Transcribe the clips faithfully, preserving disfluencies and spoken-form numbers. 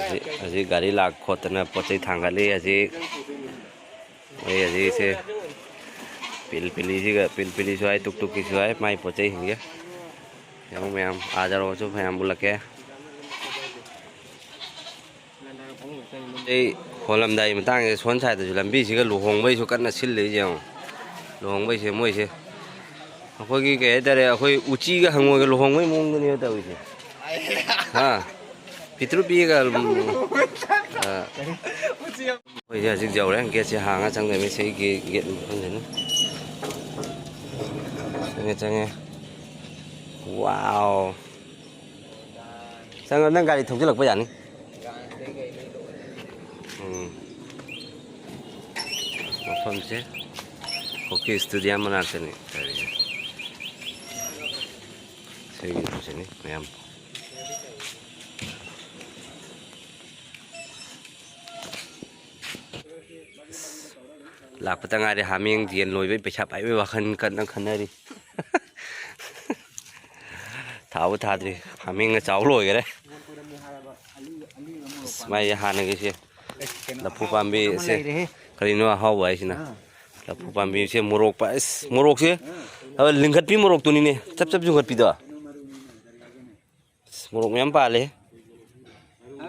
ꯍꯧꯖꯤꯛ, ꯍꯧꯖꯤꯛ ꯒꯥꯔꯤ ꯂꯥꯛ ꯈꯣꯠꯇꯅ ꯄꯣꯠ ꯆꯩ ꯊꯥꯡꯒꯠꯂꯤ꯫ ꯍꯧꯖꯤꯛ ꯑꯩ ꯍꯧꯖꯤꯛꯁꯦ ꯄꯤꯜ ꯄꯤꯂꯤꯁꯤꯒ, ꯄꯤꯜ ꯄꯤꯂꯤꯁꯨ ꯍꯥꯏ, ꯇꯨꯛ ꯇꯨꯛꯀꯤꯁꯨ ꯍꯥꯏ, ꯃꯥꯏ ꯄꯣꯠ ꯆꯩꯁꯤꯡꯁꯦ꯫ ꯌꯦꯡꯉꯨ ꯃꯌꯥꯝ, ꯑꯥ ꯖꯥꯔꯣꯁꯨ ꯐꯅꯌꯥꯝ ꯄꯨꯜꯂꯛꯀꯦ꯫ ꯑꯩ ꯍꯣꯜꯂꯝꯗꯥꯏ ꯃꯇꯥꯡꯁꯦ ꯁꯣꯟ ꯁꯥꯏꯗꯁꯨ ꯂꯝꯕꯤꯁꯤꯒ ꯂꯨꯍꯣꯡꯕꯩꯁꯨ ꯀꯟꯅ ꯁꯤꯜꯂꯤ ꯌꯦꯡꯉꯣ꯫ ꯂꯨꯍꯣꯡꯕꯩꯁꯦ ꯃꯣꯏꯁꯦ ꯑꯩꯈꯣꯏꯒꯤ ꯀꯩ ꯍꯥꯏꯇꯥꯔꯦ, ꯑꯩꯈꯣꯏ ꯎꯆꯤꯒ ꯍꯪꯉꯣꯏꯒ ꯂꯨꯍꯣꯡꯕꯩ ꯃꯑꯣꯡꯗꯅꯦꯕ ꯇꯧꯔꯤꯁꯦ꯫ ꯍꯥ? ꯄꯤꯛꯇ꯭ꯔꯨ ꯄꯤꯛꯑꯒ, ꯎꯝ, ꯑ, ꯑꯩꯈꯣꯏꯁꯦ ꯍꯧꯖꯤꯛ ꯌꯧꯔꯦ꯫ ꯒꯦꯠꯁꯦ ꯍꯥꯡꯉ ꯆꯪꯗꯣꯏꯅꯤ꯫ ꯁꯤ ꯑꯩꯒꯤ ꯒꯦꯠ ꯃꯐꯝꯁꯤꯅꯤ꯫ ꯆꯪꯉꯦ, ꯆꯪꯉꯦ꯫ ꯋꯥꯎ꯫ ꯆꯪꯉꯣ, ꯅꯪ ꯒꯥꯔꯤ ꯊꯧꯖꯤꯜꯂꯛꯄ ꯌꯥꯅꯤ꯫ ꯎꯝ꯫ ꯃꯐꯝꯁꯦ ꯍꯣꯀꯤ ꯁ꯭ꯇꯦꯗꯤꯌꯝ ꯃꯅꯥꯛꯇꯅꯤ ꯂꯩꯔꯤꯁꯦ꯫ ꯁꯤꯒꯤ ꯃꯐꯝꯁꯤꯅꯤ ꯃꯌꯥꯝ꯫ ꯂꯥꯛꯄꯇ ꯉꯥꯏꯔꯤ꯫ ꯍꯥꯃꯦꯡ ꯌꯦꯟ ꯂꯣꯏꯕꯩ ꯄꯩꯁꯥ ꯄꯥꯏꯕꯩ ꯋꯥꯈꯜ ꯀꯟꯅ ꯈꯟꯅꯔꯤ꯫ ꯊꯥꯕꯨ ꯊꯥꯗ꯭ꯔꯤ꯫ ꯍꯥꯃꯦꯡꯅ ꯆꯥꯎ ꯂꯣꯏꯈꯔꯦ꯫ ꯑꯁ, ꯃꯥꯏꯁꯦ ꯍꯥꯟꯅꯒꯤꯁꯦ ꯂꯐꯨ ꯄꯥꯝꯕꯤ ꯁꯦ꯫ ꯀꯔꯤꯅꯣ ꯑꯍꯥꯎꯕ ꯍꯥꯏꯁꯤꯅ? ꯂꯐꯨ ꯄꯥꯝꯕꯤꯁꯦ ꯃꯣꯔꯣꯛ ꯄ-, ꯑꯁ, ꯃꯣꯔꯣꯛꯁꯦ, ꯑ, ꯂꯤꯡꯈꯠꯄꯤ ꯃꯣꯔꯣꯛꯇꯨꯅꯤꯅꯦ, ꯆꯞ ꯆꯞ ꯌꯨꯡꯈꯠꯄꯤꯗꯣ꯫ ꯑꯁ, ꯃꯣꯔꯣꯛ ꯃꯌꯥꯝ ꯄꯥꯜꯂꯦ꯫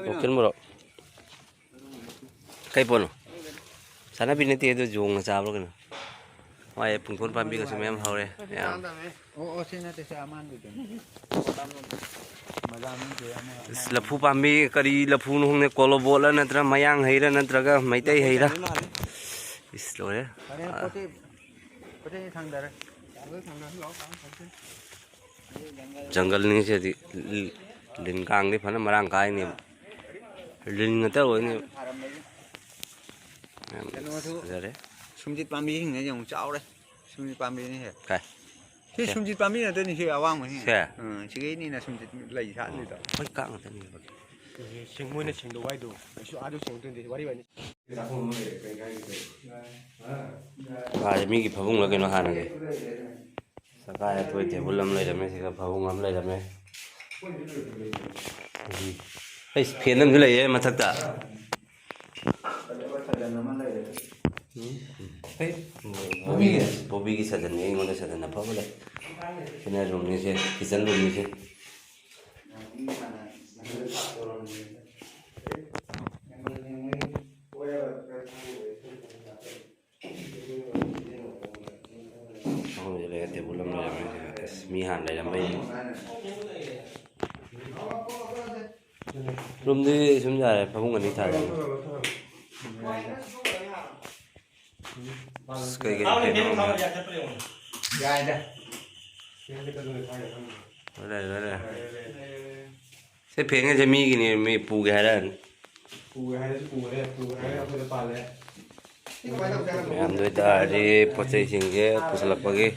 ꯂꯣꯀꯦꯜ ꯃꯣꯔꯣꯛ꯫ ꯀꯩ ꯄꯣꯠꯅꯣ? ꯆꯥꯅꯕꯤ ꯅꯠꯇꯦ, ꯑꯗꯨ ꯌꯣꯡꯅ ꯆꯥꯕ꯭ꯔꯣ ꯀꯩꯅꯣ? ꯃꯥꯏ ꯄꯨꯡꯗꯣꯟ ꯄꯥꯝꯕꯤꯒꯁꯨ ꯃꯌꯥꯝ ꯍꯧꯔꯦ, ꯃꯌꯥꯝ꯫ ꯑꯣ, ꯑꯣ, ꯁꯤ ꯅꯠꯇꯦ, ꯁꯤ ꯑꯃꯥꯟꯕꯗꯨꯅꯤ꯫ ꯃꯖꯥ ꯅꯠꯇꯦ, ꯑꯃ, ꯑꯁ, ꯑꯃ꯫ ꯂꯐꯨ ꯄꯥꯝꯕꯤ ꯀꯔꯤ ꯂꯐꯨꯅꯣ ꯈꯪꯗꯦ, ꯀꯣꯂꯣꯕꯣꯠꯂ ꯅꯠꯇ꯭ꯔ ꯃꯌꯥꯡ ꯍꯩꯔ ꯅꯠꯇ꯭ꯔꯒ ꯃꯩꯇꯩ ꯍꯩꯔ? ꯂꯐꯨ ꯆꯥꯕꯤ ꯃꯥꯜꯂꯦ꯫ ꯏꯁ, ꯂꯣꯏꯔꯦ꯫ ꯐꯔꯦ, ꯑꯥ꯫ ꯄꯣꯠ ꯆꯩ, ꯄꯣꯠ ꯆꯩ ꯊꯥꯡꯗꯔꯦ꯫ ꯌꯥꯔꯣꯏ, ꯊꯥꯡꯗꯔꯁꯨ ꯂꯥꯛꯑꯣ, ꯂꯥꯛꯑꯣ, ꯊꯥꯡꯗꯔꯦ꯫ ꯖꯪꯒꯜꯅꯤ ꯁꯤꯗꯤ꯫ ꯂꯤꯟ ꯀꯥꯡꯗꯤ ꯐꯖꯅ ꯃꯔꯥꯡ ꯀꯥꯏꯅꯦꯕ꯫ ꯂꯤꯟ ꯉꯥꯛꯇ ꯑꯣꯏꯅꯦꯕ꯫ ꯃꯌꯥꯝ ꯀꯩꯅꯣꯁꯨ ꯐꯖꯔꯦ꯫ ꯁꯨꯝꯖꯤꯠ ꯄꯥꯝꯕꯤꯁꯤꯡꯁꯦ ꯌꯦꯡꯉꯨ, ꯆꯥꯎꯔꯦ꯫ ꯁꯨꯝꯖꯤꯠ ꯄꯥꯝꯕꯤꯅꯤ ꯁꯦ꯫ ꯀꯥꯏ? ꯁꯤ ꯁꯦ꯫ ꯁꯨꯝꯖꯤꯠ ꯄꯥꯝꯕꯤ ꯉꯥꯛꯇꯅꯤ ꯁꯤ ꯑꯋꯥꯡꯕꯁꯤꯡ꯫ ꯁꯦ? ꯑꯥ, ꯁꯤꯈꯩꯅꯤꯅ ꯁꯨꯝꯖꯤꯠ ꯂꯩ ꯁꯥꯠꯂꯤꯗꯣ꯫ ꯑꯩꯈꯣꯏ ꯀꯥꯡ ꯉꯥꯛꯇꯅꯦꯕ꯫ ꯁꯦꯡ-, ꯃꯣꯏꯅ ꯁꯦꯡꯗꯣꯛ ꯍꯥꯏꯗꯣ ꯀꯩꯁꯨ ꯑꯥꯗ ꯁꯦꯡꯗꯣꯛꯇꯣꯏꯅꯦ, ꯋꯥꯔꯤ ꯋꯥꯅꯤ꯫ ꯑꯥ, ꯃꯤꯒꯤ ꯐꯃꯨꯡꯂ ꯀꯩꯅꯣ ꯍꯥꯟꯅꯒꯤ꯫ ꯆꯥꯛꯈꯥꯏ ꯑꯇꯣꯏ ꯇꯦꯕꯜ ꯑꯃ ꯂꯩꯔꯝꯃꯦ, ꯁꯤꯗ ꯐꯃꯨꯡ ꯑꯃ ꯂꯩꯔꯝꯃꯦ꯫ ꯎꯝ꯫ ꯑꯩ ꯐꯦꯟ ꯑꯃꯁꯨ ꯂꯩꯌꯦ ꯃꯊꯛꯇ꯫ ꯕꯣꯕꯤꯒꯤ ꯁꯖꯟꯅꯤ, ꯑꯩꯉꯣꯟꯗ ꯁꯖꯟ ꯑꯐꯕ ꯂꯩ꯫ ꯁꯤꯅ ꯔꯨꯝꯅꯤꯁꯦ, ꯀꯤꯆꯟ ꯔꯨꯝꯅꯤꯁꯦ꯫ ꯐꯃꯨꯡꯁꯦ ꯂꯩꯔꯦ, ꯇꯦꯕꯜ ꯑꯃ ꯂꯩꯔꯝꯃꯦ꯫ ꯑꯁ, ꯃꯤ ꯍꯥꯟꯅ ꯂꯩꯔꯝꯕꯩꯅꯤ꯫ ꯔꯨꯝꯗꯤ ꯁꯨꯝ ꯌꯥꯔꯦ, ꯐꯃꯨꯡ ꯑꯅꯤ ꯊꯥꯔꯦ꯫ ꯑꯁ, ꯀꯩꯀꯩ ꯐꯦꯟ ꯌꯥꯏꯗ꯫ ꯂꯣꯏꯔꯦ, ꯂꯣꯏꯔꯦ꯫ ꯁꯤ ꯐꯦꯟꯒꯁꯦ ꯃꯤꯒꯤꯅꯦ, ꯃꯤ ꯄꯨꯒꯦ ꯍꯥꯏꯔꯛꯑꯅꯤ꯫ ꯄꯨꯒꯦ ꯍꯥꯏꯔꯁꯨ ꯄꯨꯔꯦ, ꯄꯨꯒꯦ ꯍꯥꯏꯔꯒ ꯑꯩꯈꯣꯏꯗ ꯄꯥꯜꯂꯦ꯫ ꯃꯌꯥꯝꯗ ꯑꯣꯏꯇꯥꯔꯗꯤ ꯄꯣꯠ ꯆꯩꯁꯤꯡꯁꯦ ꯄꯨꯁꯤꯜꯂꯛꯄꯒꯤ꯫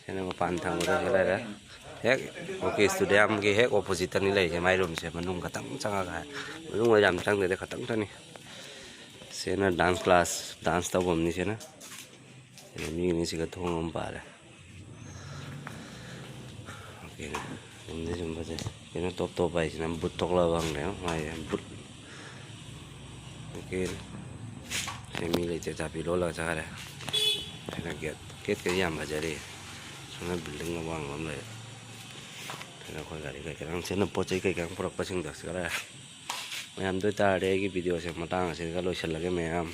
ꯁꯤꯅ ꯃꯄꯥꯟ ꯊꯪꯕꯗ ꯁꯤ ꯂꯩꯔꯦ꯫ ꯍꯦꯛ ꯑꯣ ꯀꯦ ꯁ꯭ꯇꯦꯗꯤꯌꯝꯒꯤ ꯍꯦꯛ ꯑꯣꯄꯣꯖꯤꯠꯇꯅꯤ ꯂꯩꯔꯤꯁꯦ, ꯃꯥꯏ ꯔꯨꯝꯁꯦ꯫ ꯃꯅꯨꯡ ꯈꯇꯪ ꯆꯪꯉꯒ ꯍꯥꯏ, ꯃꯅꯨꯡꯗ ꯌꯥꯝ ꯆꯪꯗꯦꯗ, ꯈꯇꯪ ꯆꯪꯉꯤ꯫ ꯁꯤꯅ ꯗꯥꯟꯁ ꯀ꯭ꯂꯥꯁ, ꯗꯥꯟꯁ ꯇꯧꯐꯝꯅꯤ ꯁꯤꯅ꯫ ꯁꯤꯅ ꯃꯤꯒꯤꯅꯤ, ꯁꯤꯒ ꯊꯣꯡ ꯑꯃ ꯄꯥꯜꯂꯦ꯫ ꯑꯣꯀꯦ, ꯔꯨꯝꯗꯤ ꯁꯨꯝ ꯐꯖꯩ꯫ ꯀꯩꯅꯣ ꯇꯣꯞ ꯇꯣꯞꯄ ꯍꯥꯏꯁꯤꯅ ꯕꯨꯠ ꯊꯣꯛꯂꯛꯑꯕ ꯈꯪꯗꯦ, ꯃꯥꯏꯁꯦ ꯕꯨꯠ꯫ ꯑꯣꯀꯦ꯫ ꯁꯤ ꯃꯤ ꯂꯩꯇꯦ, ꯆꯥꯕꯤ ꯂꯣꯜꯂꯒ ꯆꯠꯈ꯭ꯔꯦ꯫ ꯁꯤꯅ ꯒꯦꯠ, ꯒꯦꯠꯀꯗꯤ ꯌꯥꯝ ꯐꯖꯔꯤ꯫ ꯁꯣꯝꯗ ꯕꯤꯜꯗꯤꯡ ꯑꯋꯥꯡꯕ ꯑꯃ ꯂꯩꯔꯦ꯫ ꯁꯤꯅ ꯑꯩꯈꯣꯏ ꯒꯥꯔꯤ ꯀꯩꯀꯩ ꯂꯪ-, ꯁꯤꯅ ꯄꯣꯠ ꯆꯩ ꯀꯩꯀꯩ ꯄꯨꯔꯛꯄꯁꯤꯡꯗꯣ꯫ ꯁꯤ ꯈꯔ ꯃꯌꯥꯝꯗ ꯑꯣꯏꯇꯥꯔꯗꯤ ꯑꯩꯒꯤ ꯚꯤꯗꯤꯑꯣꯁꯦ ꯃꯇꯥꯡ ꯑꯁꯤꯗ ꯂꯣꯏꯁꯤꯜꯂꯒꯦ ꯃꯌꯥꯝ꯫